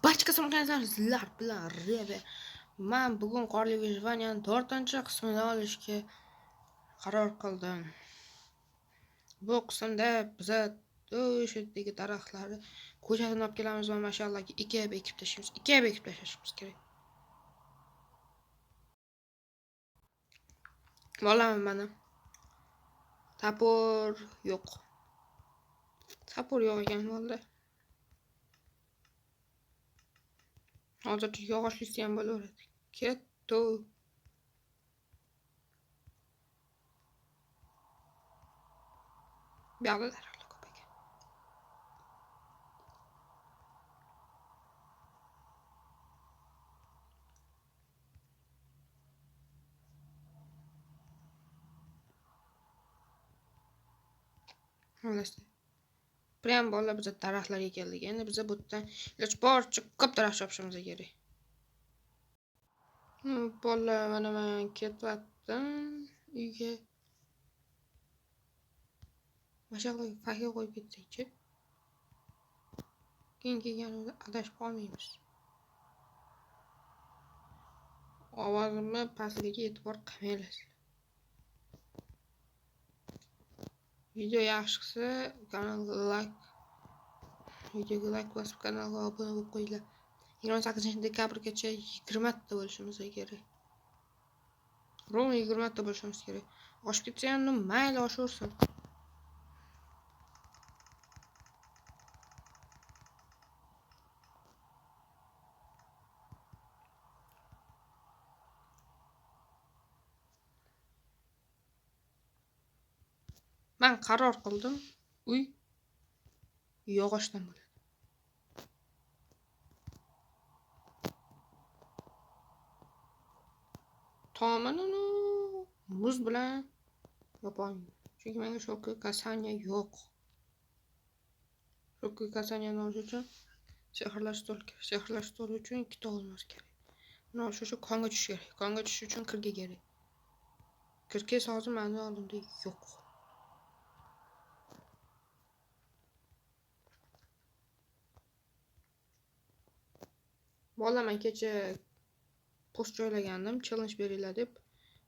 Barcha sizlar bilan Reve. Men bugun qorli выживаниеning 4-qismini olishga qaror qildim. Bu qismda biza o'sha yerdagi daraxtlarni ko'chatini olib kelamiz va mashallohga ekib tashlaymiz. Ekib tashlashimiz kerak. Bolam mana. Topor yo'q. Topor yo'q ekan bo'ldi. Hozircha yog'ochlisi ham bo'laveradi. Ketdi. Bu yoqda daraxtlar ko'p ekan. Xullas. Prям bolalar biza daraxtlarga keldik. Endi biza bu yerdan iloji boricha ko'p daraxt chopishimiz kerak. Bolalar mana men ketyaptim uyga. Mashallah fakel qo'yib ketsak-chi. Keyin kelganimizda adashib qolmaymiz. Ovozimni pastligiga e'tibor qilmanglar. Video yaxshi qilsa kanalga like, videoga like bosib kanalga obuna bo'lib qo'yinglar. 28-dekabrgacha 20 ta bo'lishimiz kerak. Ровно 20 ta bo'lishimiz kerak. Oshib ketsa ham mayli oshaversin. Men qaror qildim, uy yog'ochdan bo'ladi. Tomini muz bilan yopolmayman. Chunki menga shoki kasanya yo'q. Shoki kasanyani olish uchun sehrlash stol kerak. Sehrlash stoli uchun ikkita olmos kerak. Buni olish uchun konga tushish kerak. Konga tushish uchun kirga kerak. Kirka hozir meni oldimda yo'q. Bola men kecha post joylagandim, challenge beringlar deb.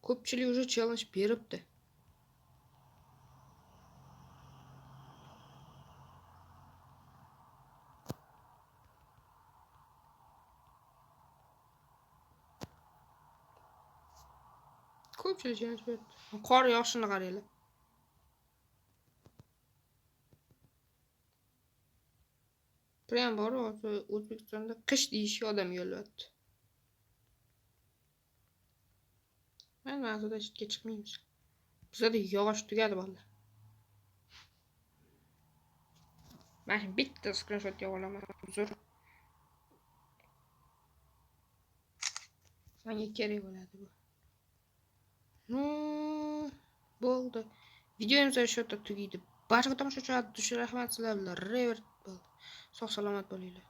Ko'pchilik уже challenge beribdi. Ko'pchilik challenge beribdi. Qor yog'ishini qaranglar. Prям bor hozir O'zbekistonda qish deyishga odam yo'lyapti. Men ma'zada chetga chiqmaymiz. Bizada yog'och tugadi bolalar. Men bitta skrinshotga olaman. Uzr. Menga kerak bo'ladi bu. No, bo'ldi. Videomiz shu yerda tugaydi. Barcha tomoshabinlarga rahmat, sizlar bilan Revert bo'ldi. Sog' salomat bo'linglar.